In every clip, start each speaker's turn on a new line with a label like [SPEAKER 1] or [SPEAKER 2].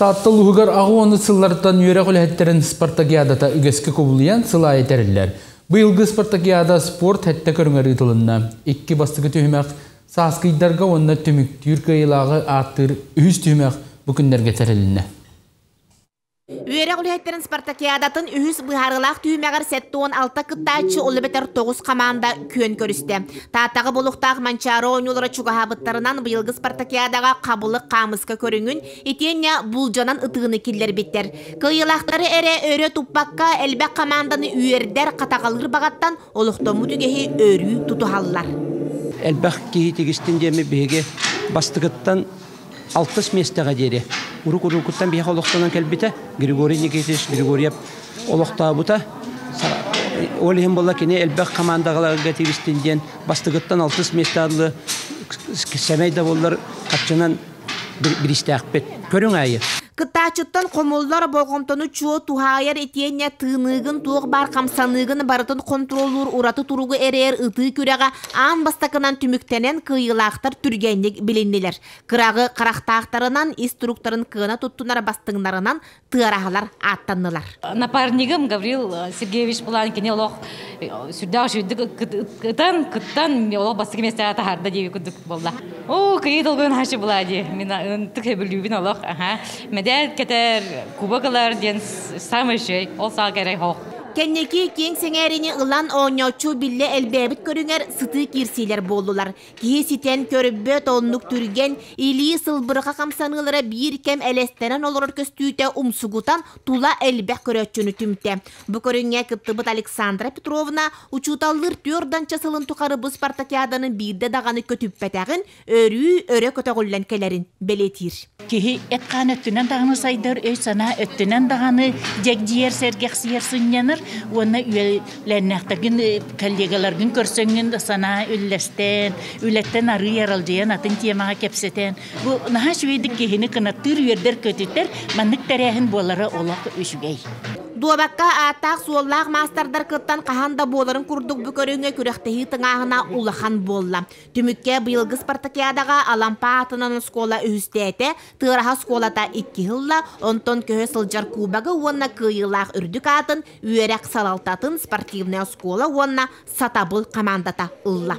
[SPEAKER 1] Таатта улууһугар 80 сыллартан үөрэх үлэһиттэрин спартакиадата үгэскэ кубулуйан сыл аайы тэриллэр. Быйылгы спартакиада спорт сэттэ көрүҥэр ыытылынна. Икки бастакы түһүмэх сааскы ыйдарга уонна түмүктүүр кыайыылааҕы ааттыыр үһүс түһүмэх бу күннэргэ тэрилиннэ.
[SPEAKER 2] Үөрэх үлэһиттэрин спартакиадатын үһүс быһаарыылаах түһүмэҕэр 76 кыттааччы, ол эбэтэр 9 хамаанда күөн көрүстэ. Тааттаҕа буолуохтаах Манчаары оонньуулара чугаһаабыттарынан быйылгы спартакиадаҕа хабылык хаамыска көрүҥүн итиэннэ булдьанан ытыыны киллэрбиттэр. Кыайыылаахтары эрэ өрө туппакка элбэх хамаанданы үөрдэр, хатаҕалыыр баҕаттан олохтоммут үгэһи өрүү тутуһаллар.
[SPEAKER 3] Элбэх киһи тигистин диэми биһиги бастыгыттан алтыс миэстэҕэ диэри урук-урукуттан биһиэхэ олохтонон кэлбитэ. Григорий Никитич Григорьев олохтообута. Ол иһин буолла кини элбэх хамаандаҕаларга тигистин диэн бастыгыттан алтыс миэстэ адлы сэмэй да буоллар хаччынан биристээхпит. Көрүҥ аайы.
[SPEAKER 2] Кыттааччыттан хомуллар болҕомтону чуо туһаайар итиэннэ тыыныыгын туох баар хамсаныыгын барытын хонтуруоллуур ураты туругу эрэйэр ытыы күрэҕэ аан бастакынан түмүктэнэн кыайыылаахтар түргэнник билиннилэр. Кыраҕы харахтаахтарынан ис туруктарын кыана туттунар бастыҥнарынан тыараһалар ааттаннылар.
[SPEAKER 4] Напарнигым Гаврил Сергеевич булан кини олох сүрдээх үчүгэйдик ытан, кыттан олох бастакы миэстэҕэ таһаарда диэби курдук буолла. Оо, кыйыы долгуйан хаачы була дии. Мин ынтык сөбүлүүбүн олох. Аха. Мэдэл кэтэр, кубок ылар диэн самый үчүгэй. Ол саҕа кэрэй хоох.
[SPEAKER 2] Кэнники киэҥ сэҥээриини ылан оонньооччу биллэ элбээбит көрүҥэр сытыы киирсиилэр буоллулар. Киһи ситэн көрбөт оннук түргэн, илии сылбырҕа хамсаныылара биир кэм элэстэнэн олорор көстүүтэ умсугутан тула элбэх көрөөччүнү түмтэ. Бу көрүҥҥэ кыттыбыт Александра Петровна учууталлыыр түөрт сылын тухары бу спартакиаданы биирдэ даҕаны көтүппэтэҕин, өрүү өрө көтөҕүллэн кэлэрин бэлиэтиир.
[SPEAKER 5] Киһи эт-хаан өттүнэн даҕаны сайдар, өй-санаа өттүнэн даҕаны дьэгдьийэр, сэргэхсийэр, сынньанар уонна үөлэннээхтэргин, коллегаларгын көрсөҥҥүн санаа үллэстэн, үлэттэн арыый аралдьыйан атын темаҕа кэпсэтэн, бу наһаа үчүгэйдик киһини кынаттыыр, үөрдэр-көтүтэр маннык тэрээһин буолара олох үчүгэй.
[SPEAKER 2] Дуобакка ааттаах-суоллаах маастардар кыттан хаһан да буоларын курдук бу көрүҥҥэ күрэхтэһии тыҥааһына улахан буолла. Түмүккэ быйылгы спартакиадаҕа Алампа аатынан оскуола үһүстээтэ, Тыараһа оскуолата икки ылла, онтон көһө сылдьар кубогы уонна кыайыылаах үрдүк аатын үөрэх салалтатын спортивнай оскуола уонна Сатабыл хамаандата ылла.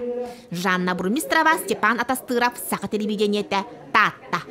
[SPEAKER 2] Жанна Бурмистрова, Степан Атастыров, Саха телевидениетэ, Таатта.